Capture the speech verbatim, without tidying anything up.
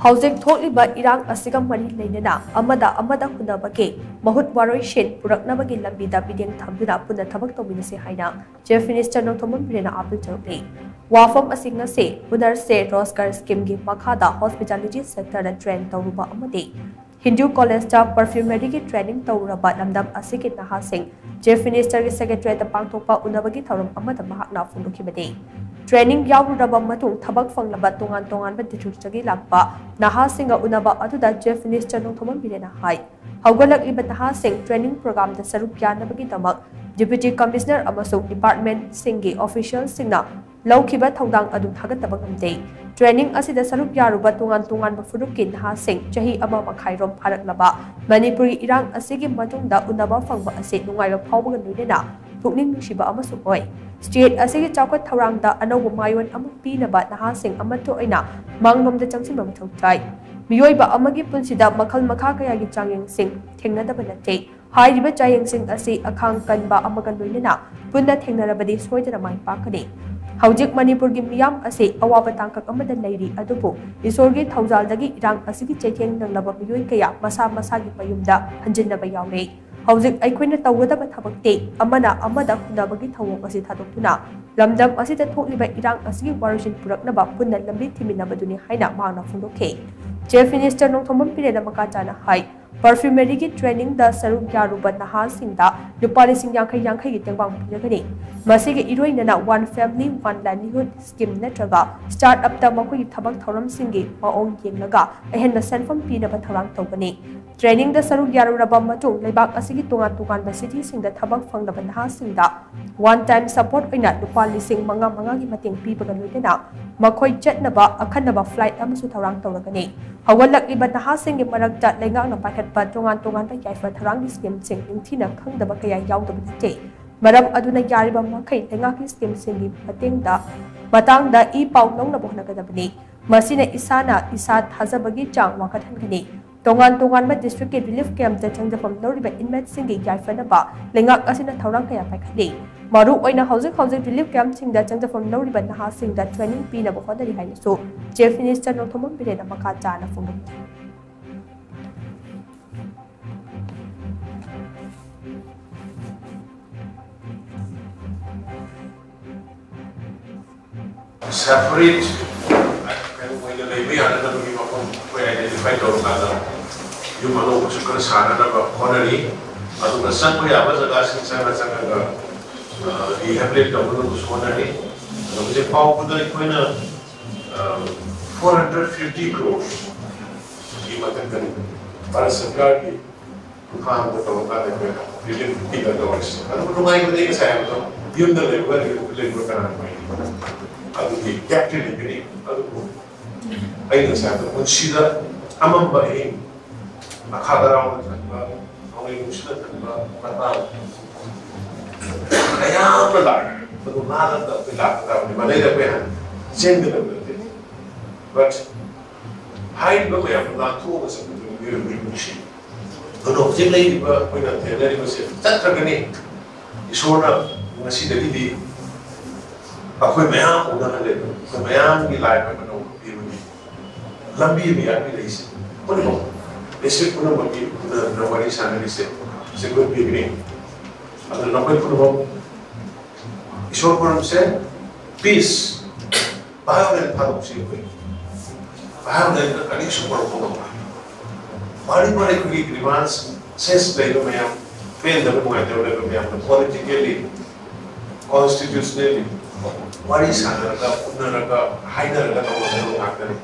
ꯍꯧꯖꯤꯛ ꯊꯣꯛꯂꯤꯕ ꯏꯔꯥꯡ ꯑꯁꯤꯒ ꯃꯔꯤ ꯂꯩꯅꯅ ꯑꯃꯗ ꯑꯃꯗ ꯍꯨꯟꯅꯕꯒꯤ ꯃꯍꯨꯠ ꯋꯥꯔꯣꯏꯁꯤꯟ ꯄꯨꯔꯛꯅꯕꯒꯤ ꯂꯝꯕꯤꯗ ꯃꯤꯠꯌꯦꯡ ꯊꯝꯗꯨꯅ ꯄꯨꯟꯅ ꯊꯕꯛ ꯇꯧꯃꯤꯟꯅꯁꯤ ꯍꯥꯏꯅ Chief Minister ꯅꯣꯡꯊꯣꯝꯕꯝ ꯕꯤꯔꯦꯟꯅ ꯑꯥꯄꯤꯜ ꯇꯧꯔꯤ꯫ ꯋꯥꯐꯝ ꯑꯁꯤ ꯉꯁꯤ ꯍꯨꯅꯔ ꯁꯦ ꯔꯣꯖꯒꯥꯔ ꯁ꯭ꯀꯤꯝꯒꯤ ꯃꯈꯥꯗ ꯍꯣꯁꯄꯤꯇꯥꯂꯤꯇꯤ ꯁꯦꯛꯇꯔꯗ ꯇ꯭ꯔꯦꯟ ꯇꯧꯔꯨꯕ ꯑꯃꯗꯤ ꯍꯤꯟꯗꯨ ꯀꯣꯂꯦꯖꯇ ꯄꯔꯐ꯭ꯌꯨꯃꯔꯤꯒꯤ ꯇ꯭ꯔꯦꯅꯤꯡ ꯇꯧꯔꯨꯔꯕ ꯂꯝꯗꯝ ꯑꯁꯤꯒꯤ ꯅꯍꯥꯁꯤꯡ Chief Ministerꯒꯤ ꯁꯦꯀ꯭ꯔꯦꯇꯔꯤꯌꯦꯠꯇ ꯄꯥꯡꯊꯣꯛꯄ ꯎꯅꯕꯒꯤ ꯊꯧꯔꯝ ꯑꯃꯗ ꯃꯍꯥꯛꯅ ꯐꯣꯡꯗꯣꯛꯈꯤꯕꯅꯤ꯫ ꯇ꯭ꯔꯦꯅꯤꯡ ꯌꯥꯎꯔꯨꯔꯕ ꯃꯇꯨꯡ ꯊꯕꯛ ꯐꯪꯂꯕ ꯇꯣꯉꯥꯟ ꯇꯣꯉꯥꯟꯕ ꯗꯤꯁꯇ꯭ꯔꯤꯛꯇꯒꯤ ꯂꯥꯛꯄ ꯅꯍꯥꯁꯤꯡꯒ ꯎꯅꯕ ꯑꯗꯨꯗ Chief Minister ꯅꯣꯡꯊꯣꯝꯕꯝ ꯕꯤꯔꯦꯟꯅ ꯍꯥꯏ, ꯍꯧꯒꯠꯂꯛꯂꯤꯕ ꯅꯍꯥꯁꯤꯡ ꯇ꯭ꯔꯦꯅꯤꯡ ꯄ꯭ꯔꯣꯒ꯭ꯔꯥꯝꯗ ꯁꯔꯨꯛ ꯌꯥꯅꯕꯒꯤꯗꯃꯛ Deputy Commissioner ꯑꯃꯁꯨꯡ ꯗꯤꯄꯥꯔꯠꯃꯦꯟꯠꯁꯤꯡꯒꯤ ꯑꯣꯐꯤꯁꯤꯌꯦꯜꯁꯤꯡꯅ ꯂꯧꯈꯤꯕ ꯊꯧꯗꯥꯡ ꯑꯗꯨ ꯊꯥꯒꯠꯇꯕ ꯉꯝꯗꯦ꯫ ꯇ꯭ꯔꯦꯅꯤꯡ ꯑꯁꯤꯗ ꯁꯔꯨꯛ ꯌꯥꯔꯨꯕ ꯇꯣꯉꯥꯟ ꯇꯣꯉꯥꯟꯕ ꯐꯨꯔꯨꯞꯀꯤ ꯅꯍꯥꯁꯤꯡ ꯆꯍꯤ ꯑꯃ ꯃꯈꯥꯏꯔꯣꯝ ꯐꯥꯔꯛꯂꯕ ꯃꯅꯤꯄꯨꯔꯒꯤ ꯏꯔꯥꯡ ꯑꯁꯤꯒꯤ ꯃꯇꯨꯡꯗ ꯎꯅꯕ ꯐꯪꯕ ꯑꯁꯤ ꯅꯨꯡꯉꯥꯏꯕ ꯐꯥꯎꯕꯒ ꯂꯣꯏꯅꯅ ꯄꯨꯛꯅꯤꯡ ꯅꯨꯡꯁꯤꯕ ꯑꯃꯁꯨ ꯑꯣꯏ꯫ ꯁ꯭ꯇꯦꯠ ꯑꯁꯤꯒꯤ ꯆꯥꯎꯈꯠ ꯊꯧꯔꯥꯡꯗ ꯑꯅꯧꯕ ꯃꯥꯏꯑꯣꯟ ꯑꯃ ꯄꯤꯅꯕ ꯅꯍꯥꯁꯤꯡ ꯑꯃꯠꯇ ꯑꯣꯏꯅ ꯃꯥꯡꯂꯣꯝꯗ ꯆꯪꯁꯤꯟꯕ ꯃꯊꯧ ꯇꯥꯏ꯫ ꯃꯤꯑꯣꯏꯕ ꯑꯃꯒꯤ ꯄꯨꯟꯁꯤꯗ ꯃꯈꯜ ꯃꯈꯥ ꯀꯌꯥꯒꯤ ꯆꯥꯡꯌꯦꯡꯁꯤꯡ ꯊꯦꯡꯅꯗꯕ ꯅꯠꯇꯦ꯫ ꯍꯥꯏꯔꯤꯕ ꯆꯥꯡꯌꯦꯡꯁꯤꯡ ꯑꯁꯤ ꯑꯈꯥꯡ ꯀꯟꯕ ꯑꯃꯒ ꯂꯣꯏꯅꯅ ꯄꯨꯟꯅ ꯊꯦꯡꯅꯔꯕꯗꯤ ꯁꯣꯏꯗꯅ ꯃꯥꯏ ꯄꯥꯛꯀꯅꯤ꯫ ꯍꯧꯖꯤꯛ ꯃꯅꯤꯄꯨꯔꯒꯤ ꯃꯤꯌꯥꯝ ꯑꯁꯤ ꯑꯋꯥꯕ ꯇꯥꯡꯀꯛ ꯑꯃꯗ ꯂꯩꯔꯤ, ꯑꯗꯨꯕꯨ ꯏꯁꯣꯔꯒꯤ ꯊꯧꯖꯥꯜꯗꯒꯤ ꯏꯔꯥꯡ ꯑꯁꯤꯒꯤ ꯆꯩꯊꯦꯡ ꯅꯪꯂꯕ ꯃꯤꯑꯣꯏ ꯀꯌꯥ ꯃꯁꯥ ꯃꯁꯥꯒꯤ ꯃꯌꯨꯝꯗ ꯍꯟꯖꯤꯟꯅꯕ ꯌꯥꯎꯔꯦ꯫ ꯍꯧꯖꯤꯛ ꯑꯩꯈꯣꯏꯅ ꯇꯧꯒꯗꯕ ꯊꯕꯛꯇꯤ ꯑꯃꯅ ꯑꯃꯗ ꯍꯨꯟꯅꯕꯒꯤ ꯊꯧꯑꯣꯡ ꯑꯁꯤ ꯊꯥꯗꯣꯛꯇꯨꯅ ꯂꯝꯗꯝ ꯑꯁꯤꯗ ꯊꯣꯛꯂꯤꯕ ꯏꯔꯥꯡ ꯑꯁꯤꯒꯤ ꯋꯥꯔꯣꯏꯁꯤꯟ ꯄꯨꯔꯛꯅꯕ ꯄꯨꯟꯅ ꯂꯝꯕꯤ ꯊꯤꯃꯤꯟꯅꯕꯗꯨꯅꯤ ꯍꯥꯏꯅ ꯃꯍꯥꯛꯅ ꯐꯣꯡꯗꯣꯛꯈꯤ꯫ Chief Minister ꯅꯣꯡꯊꯣꯝꯕꯝ ꯕꯤꯔꯦꯟꯅ ꯃꯈꯥ ꯇꯥꯅ ꯍꯥꯏ, ꯄꯔꯐ꯭ꯌꯨꯃꯔꯤꯒꯤ ꯇ꯭ꯔꯦꯅꯤꯡꯗ ꯁꯔꯨꯛ ꯌꯥꯔꯨꯕ ꯅꯍꯥꯁꯤꯡꯗ ꯂꯨꯄꯥ ꯂꯤꯁꯤꯡ ꯌꯥꯡꯈꯩ ꯌꯥꯡꯈꯩꯒꯤ ꯇꯦꯡꯕꯥꯡ ꯄꯤꯔꯒꯅꯤ꯫ ꯃꯁꯤꯒꯤ ꯏꯔꯣꯏꯅꯅ One Family One Livelihood Scheme ꯅꯠꯇ꯭ꯔꯒ ꯁ꯭ꯇꯥꯔꯠ ꯑꯞꯇ ꯃꯈꯣꯏꯒꯤ ꯊꯕꯛ ꯊꯧꯔꯝꯁꯤꯡꯒꯤ ꯃꯑꯣꯡ ꯌꯦꯡꯂꯒ ꯑꯍꯦꯟꯕ ꯁꯦꯟꯐꯝ ꯄꯤꯅꯕ ꯊꯧꯔꯥꯡ ꯇꯧꯒꯅꯤ꯫ ꯇ꯭ꯔꯦꯅꯤꯡꯗ ꯁꯔꯨꯛ ꯌꯥꯔꯨꯔꯕ ꯃꯇꯨꯡ ꯂꯩꯕꯥꯛ ꯑꯁꯤꯒꯤ ꯇꯣꯉꯥꯟ ꯇꯣꯉꯥꯟꯕ ꯁꯤꯇꯤꯁꯤꯡꯗ ꯊꯕꯛ ꯐꯪꯂꯕ ꯅꯍꯥꯁꯤꯡꯗ ꯋꯥꯟ ꯇꯥꯏꯝ ꯁꯄꯣꯔꯠ ꯑꯣꯏꯅ ꯂꯨꯄꯥ ꯂꯤꯁꯤꯡ ꯃꯉꯥ ꯃꯉꯥꯒꯤ ꯃꯇꯦꯡ ꯄꯤꯕꯒ ꯂꯣꯏꯅꯅ ꯃꯈꯣꯏ ꯆꯠꯅꯕ ꯑꯈꯟꯅꯕ ꯐ꯭ꯂꯥꯏꯠ ꯑꯃꯁꯨ ꯊꯧꯔꯥꯡ ꯇꯧꯔꯒꯅꯤ꯫ ꯍꯧꯒꯠꯂꯛꯂꯤꯕ ꯅꯍꯥꯁꯤꯡꯒꯤ ꯃꯔꯛꯇ ꯂꯩꯉꯥꯛꯅ ꯄꯥꯏꯈꯠꯄ ꯇꯣꯉꯥꯟ ꯇꯣꯉꯥꯟꯕ ꯌꯥꯏꯐ ꯊꯧꯔꯥꯡꯒꯤ ꯁ꯭ꯀꯤꯝꯁꯤꯡ ꯅꯤꯡꯊꯤꯅ ꯈꯪꯗꯕ ꯀꯌꯥ ꯌꯥꯎꯗꯕ ꯅꯠꯇꯦ꯫ ꯃꯔꯝ ꯑꯗꯨꯅ ꯌꯥꯔꯤꯕ ꯃꯈꯩ ꯂꯩꯉꯥꯛꯀꯤ ꯁ꯭ꯀꯤꯝꯁꯤꯡꯒꯤ ꯃꯇꯦꯡꯗ, ꯃꯇꯥꯡꯗ ꯏ ꯄꯥꯎ ꯂꯧꯅꯕ ꯍꯣꯠꯅꯒꯗꯕꯅꯤ꯫ ꯃꯁꯤꯅ ꯏꯁꯥꯅ ꯏꯁꯥ ꯊꯥꯖꯕꯒꯤ ꯆꯥꯡ ꯋꯥꯡꯈꯠꯍꯟꯒꯅꯤ꯫ ꯇꯣꯉꯥꯟ ꯇꯣꯉꯥꯟꯕ ꯗꯤꯁꯇ꯭ꯔꯤꯛꯀꯤ ꯔꯤꯂꯤꯐ ꯀꯦꯝꯞꯇ ꯆꯪꯖꯐꯝ ꯂꯧꯔꯤꯕ ꯏꯟꯃꯦꯠꯁꯤꯡꯒꯤ ꯌꯥꯏꯐꯅꯕ ꯂꯩꯉꯥꯛ ꯑꯁꯤꯅ ꯊꯧꯔꯥꯡ ꯀꯌꯥ ꯄꯥꯏꯈꯠꯂꯤ꯫ ꯃꯔꯨ ꯑꯣꯏꯅ ꯍꯧꯖꯤꯛ ꯍꯧꯖꯤꯛ ꯔꯤꯂꯤꯐ ꯀꯦꯝꯞꯁꯤꯡꯗ ꯆꯪꯖꯐꯝ ꯂꯧꯔꯤꯕ ꯅꯍꯥꯁꯤꯡꯗ ꯇ꯭ꯔꯦꯅꯤꯡ ꯄꯤꯅꯕ ꯍꯣꯠꯅꯔꯤ ꯍꯥꯏꯅꯁꯨ ꯆꯤꯐ ꯃꯤꯅꯤꯁꯇꯔ ꯅꯣꯡꯊꯣꯝꯕꯝ ꯕꯤꯔꯦꯟꯅ ꯃꯈꯥ ꯇꯥꯅ ꯐꯣꯡꯗꯣꯛꯈꯤ꯫ ꯁꯦꯄꯔꯦꯠ ꯀꯩꯅꯣ ꯑꯣꯏꯅ ꯂꯩꯕ ꯌꯥꯅꯅꯕꯒꯤ ꯃꯐꯝ ꯑꯩꯈꯣꯏ ꯑꯥꯏꯗꯦꯟꯇꯤꯐꯥꯏ ꯇꯧꯔꯀꯥꯟꯗ ꯌꯨꯝ ꯑꯅꯧꯕꯁꯨ ꯈꯔ ꯁꯥꯅꯅꯕ ꯍꯣꯠꯅꯔꯤ꯫ ꯑꯗꯨꯒ ꯆꯪꯕ ꯌꯥꯕ ꯖꯒꯥꯁꯤꯡ ꯆꯪꯉ ꯆꯪꯉꯒ ꯔꯤꯍꯦꯕꯤꯂꯤꯠ ꯇꯧꯅꯕꯁꯨ ꯍꯣꯠꯅꯔꯤ꯫ ꯑꯗꯣ ꯍꯧꯖꯤꯛ ꯐꯥꯎꯕꯗ ꯑꯩꯈꯣꯏꯅ ꯐꯣꯔ ꯍꯟꯗ꯭ꯔꯦꯠ ꯐꯤꯐꯇꯤ ꯀ꯭ꯔꯣꯔꯒꯤ ꯃꯊꯛꯇꯅꯤ ꯚꯥꯔꯠ ꯁꯔꯀꯥꯔꯒꯤ ꯈꯨꯠꯊꯥꯡꯗ ꯇꯧꯔꯀꯥꯟꯗ ꯑꯩꯈꯣꯏꯅ ꯔꯤꯂꯤꯐ ꯄꯤꯗꯅ ꯇꯧꯔꯤꯁꯦ꯫ ꯑꯗꯨꯕꯨ ꯅꯨꯡꯉꯥꯏꯕꯗꯤ ꯉꯁꯥꯏ ꯍꯥꯏꯕꯗꯣ ꯌꯨꯝꯗ ꯂꯩꯕꯒ ꯔꯤꯂꯤꯐ ꯂꯩꯕꯒ ꯀꯅꯥ ꯅꯨꯡꯉꯥꯏꯅꯤ? ꯑꯗꯨꯒꯤ ꯒꯦꯞꯇꯤ ꯂꯩꯒꯅꯤ꯫ ꯑꯗꯨꯕꯨ ꯑꯩꯅ ꯉꯁꯥꯏ ꯍꯥꯏꯕꯗꯣ ꯄꯨꯟꯁꯤꯗ ꯑꯃꯝꯕ ꯑꯍꯤꯡ ꯃꯈꯥ ꯇꯔꯥꯎꯅ ꯊꯟꯕ ꯅꯣꯡꯂꯩ ꯅꯨꯡꯁꯤꯠꯅ ꯊꯟꯕ ꯃꯇꯥꯡ ꯃꯌꯥꯝ ꯑꯃ ꯂꯥꯛꯑꯦ꯫ ꯑꯗꯨ ꯃꯥꯅ ꯑꯩꯈꯣꯏ ꯂꯥꯛꯄ ꯇꯥꯕꯅꯤ꯫ ꯃꯗꯩꯗ ꯑꯩꯈꯣꯏ ꯍꯥꯟꯅ ꯆꯦꯟꯒꯗꯕ ꯅꯠꯇꯦ꯫ But ꯍꯥꯏꯔꯤꯕ ꯃꯌꯥꯝꯗꯣ ꯂꯥꯟꯊꯣꯛꯑꯒ ꯆꯠꯄꯗꯨꯅ ꯃꯤꯑꯣꯏꯕꯒꯤ ꯄꯨꯟꯁꯤ꯫ ꯑꯗꯣ ꯍꯧꯖꯤꯛ ꯂꯩꯔꯤꯕ ꯑꯩꯈꯣꯏꯅ ꯊꯦꯡꯅꯔꯤꯕꯁꯦ ꯆꯠꯇ꯭ꯔꯒꯅꯤ꯫ ꯏꯁꯣꯔꯅ ꯉꯁꯤꯗꯒꯤꯗꯤ ꯑꯩꯈꯣꯏ ꯃꯌꯥꯝ ꯎꯅꯍꯜꯂꯦꯕ꯫ ꯑꯩꯈꯣꯏ ꯃꯌꯥꯝꯒꯤ life ꯑꯃ ꯅꯧꯅ ꯄꯤꯕꯒꯤ ꯂꯝꯕꯤ ꯑꯃ ꯌꯥꯠꯄꯤꯔꯛꯏꯁꯦ꯫ ꯄꯨꯝꯅꯃꯛ ꯂꯤꯁꯤꯡ ꯄꯨꯝꯅꯃꯛꯀꯤ ꯎꯅꯗꯅ ꯋꯥꯔꯤ ꯁꯥꯟꯅꯔꯤꯁꯦ ꯁꯦꯀ꯭ꯌꯨꯔ ꯄꯤꯕꯅꯤ꯫ ꯑꯗꯨꯅ ꯅꯈꯣꯏ ꯄꯨꯝꯅꯃꯛ ꯏꯁꯣꯔ ꯈꯨꯔꯨꯝꯁꯦ꯫ Peace꯫ Violence ꯊꯥꯗꯣꯛꯁꯤ ꯑꯩꯈꯣꯏ꯫ Violence ꯀꯔꯤꯁꯨ ꯄꯨꯔꯛꯄ ꯉꯝꯃꯣꯏ꯫ ꯃꯔꯤ ꯃꯔꯤ ꯑꯩꯈꯣꯏꯒꯤ grievance ꯁꯦꯁ ꯂꯩꯕ ꯃꯌꯥꯝ, ꯄꯦꯟꯗꯕ ꯅꯨꯡꯉꯥꯏꯇꯕ ꯂꯩꯕ ꯃꯌꯥꯝꯗꯣ politically, constitutionally ꯋꯥꯔꯤ ꯁꯥꯟꯅꯔꯒ, ꯎꯅꯔꯒ, ꯍꯥꯏꯅꯔꯒ ꯇꯧꯒꯗꯕ ꯉꯥꯛꯇꯅꯤ꯫